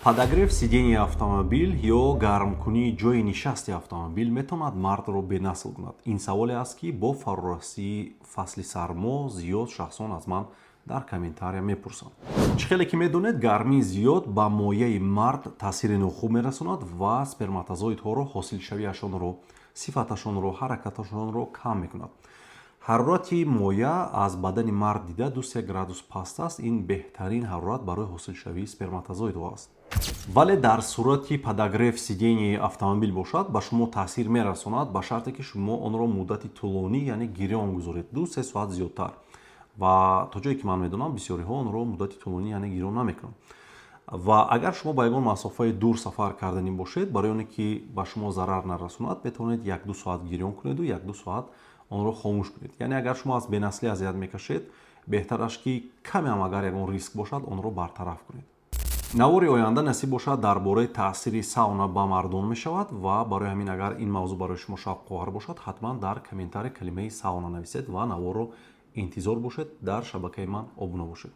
Подогрев сидения автомобил ё гармкунии ҷойи нишасти автомобил метавонад мардро бенасл кунад? Ин саволе аст, ки бо фарорасии фасли сармо зиёд шахсон аз ман дар комментария мепурсанд. Чӣ хеле ки медонед, гармии зиёд ба мояи мард таъсири нохуб мерасонад ва сперматозоидҳоро, ҳосилшавиашонро, сифаташонро, ҳаракаташонро кам мекунад. Ҳарорати моя аз бадани мард дида 2-3 градус паст аст. Ин беҳтарин ҳарорат барои ҳосилшавии сперматозоидҳо аст. Вале дар сурати подогрев сиденияи автомобил бошад, ба шумо таъсир мерасонад, ба шарте ки шумо онро муддати тӯлонӣ, яъне гирён гузоред, 2-3 соат зиёдтар. Ва то ҷое ки ман медонам, бисёриҳо онро муддати тӯлонӣ, яъне гирён намекунанд. Ва агар шумо ба ягон масофаи дур сафар карданӣ бошед, барои оне ки ба шумо зарар нарасонад, метавонед 1-2 соат гирён кунеду 1-2 соат онро хомӯш кунед. Яъне агар шумо аз бенаслӣ азият мекашед, беҳтараш ки камеам агар ягон риск бошад, онро бартараф кунед. Навори оянда, насиб бошад, дар бораи таъсири сауна ба мардон мешавад. Ва барои ҳамин, агар ин мавзӯъ барои шумо шавқовар бошад, ҳатман дар комментария калимаи «сауна» нависед ва наворро интизор бошед, дар шабакаи ман обуна бошед.